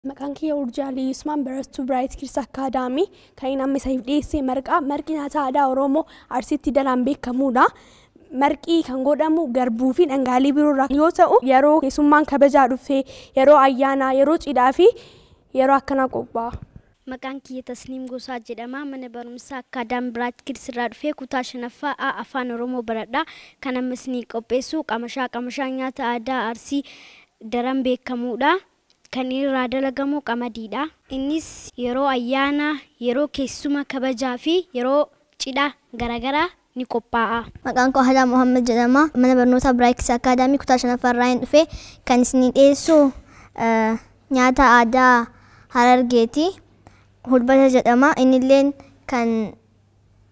Maqaan kiyya Urjaalii Usmaan, barattuu Biraayit Kids Academy. Kan inni amma isaaf dhiyeesse marqaa. Marqi nyaata aadaa Oromoo Arsiitti daran beekamudha. Marqii kan godhamu garbuu fi dhangaalee biroo irraa yoo ta'u, yeroo keessummaan kabajaa dhufee, yeroo ayyaanaa, yeroo cidhaa fi yeroo akkanaa qophaa'a. Maqaan kiyya Tasniim Gosaa jedhama. Mana barumsaa Akkaadaam Biraayit Kids irraa dhufee kutaa shanaffaa A Afaan Oromoo baradha. Kan amma isinii qopheessu qamashaa. Qamashaa nyaata aadaa Arsii daran beekamudha. Kan irraa dalagamu qamadiidha. Innis yeroo ayyaanaa, yeroo keessuma kabajaa fi yeroo cidhaa garaagaraa ni qophaa'a. Maqaan koo Hadaa Muhammad jedhama. Mana barnootaa Biraayit Kids Academy kutaa shanaffaa irraa hin dhufe. Kan isinii dhiyeessu nyaata aadaa Harargeeti. Hulbata jedhama. Innilleen kan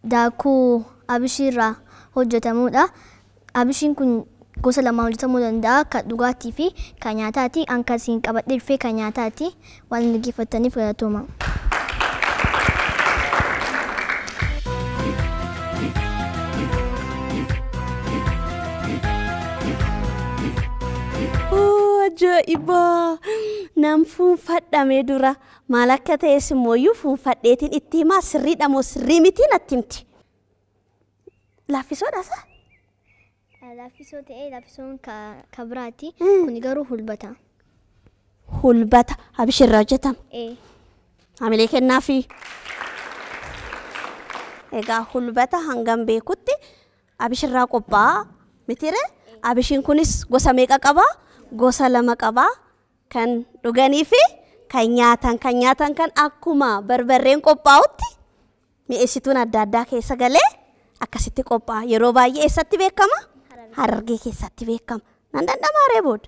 daakuu abishiirraa hojjetamudha. Abishiin kun gosa lamaan hojjetamuu danda'a. Kan dhugaatii fi kan nyaataati. An kan isin qabadhee dhufe kan nyaataati. Waan dhaggeeffattaniif galatooma. Ajaa'iba! Nan fuunfadhamee dura maal akka ta'es immoo fuunfadheetiin itti himaa, sirriidha moo sirrii miti natti himti. Laaffisoodha isa? Laaffisoo ta'ee laaffisoon ka biraati. Kun garuu hulbata. Hulbata abishirraa hojjetama. Hamilee kennaafi. Egaa hulbata hangam beekutti abishirraa qophaa'a mitire? Abishiin kunis gosa meeqa qabaa? Gosa lama qabaa. Kan dhuganii fi kan nyaatan. Kan nyaatan kan akkuma barbarreen qophaa'utti mi'eessituun adda addaa keessa galee akkasitti qophaa'a. Yeroo baay'ee eessatti beekama? Harargee keessatti beekama. Nan danda'amaa ree booda?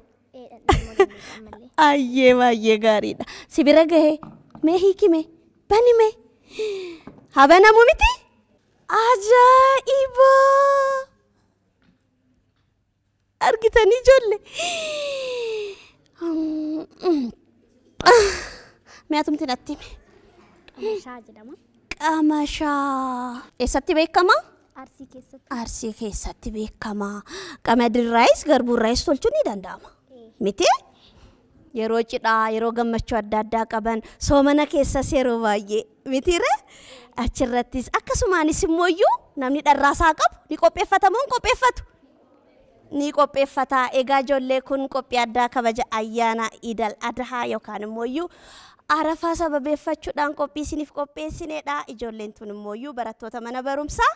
Ayyee, baay'ee gaariidha. Sibira gahee mee hiikime bani mee haa banamu miti? Ajaa'iba! Argitanii ijoollee? Mi'aatumti natti hime. Qamashaa jedhama. Qamashaa. Eessatti beekama? Arsii keessatti. Arsii keessatti beekama. Qamadiirraayis garbuurraayis tolchuun ni danda'ama. Miti? Yeroo cidhaa, yeroo gammachuu adda addaa qaban, soomana keessas yeroo baay'ee mitiire? Achirrattis akkasumaanis immoo namni dharraasaa qabu ni qopheeffata moo hin qopheeffatu? Ni qopheeffata. Egaa ijoollee, kun qophii addaa kabaja ayyaana Idal Adhaa yookaan immoo Arafaa sababeeffachuudhaan qophii isiniif qopheessinedha. Ijoolleen tun immoo barattoota mana barumsaa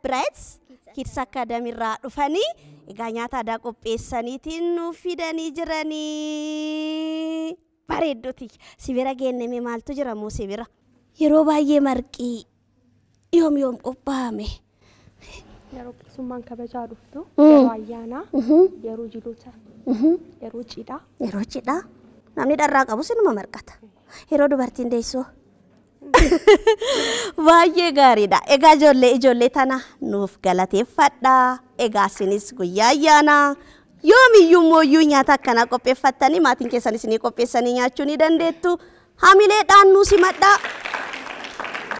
Biraayit Kids Academy irraa dhufanii egaa nyaata aadaa qopheessaniitiin nuuf fidanii jiranii. Bareedduuti. Sibira geenname maaltu jira moo sibira? Yeroo baay'ee marqii yoom yoom qophaa'ame? Yeroo keessummaan kabajaa dhuftu, yeroo ayyaanaa, yeroo jiloota, yeroo cidhaa. Yeroo cidhaa namni dharraa qabus inuma marqata. Yeroo dubartiin deessoo. Baay'ee gaariidha. Egaa ijoollee tana nuuf galateeffadha. Egaa isinis guyyaa ayyaanaa yoomiyyuu mooyyuu nyaata akkanaa qopheeffattanii maatiin keessan isinii qopheessanii nyaachuu ni dandeettu. Hamileedhaan nuu simadhaa.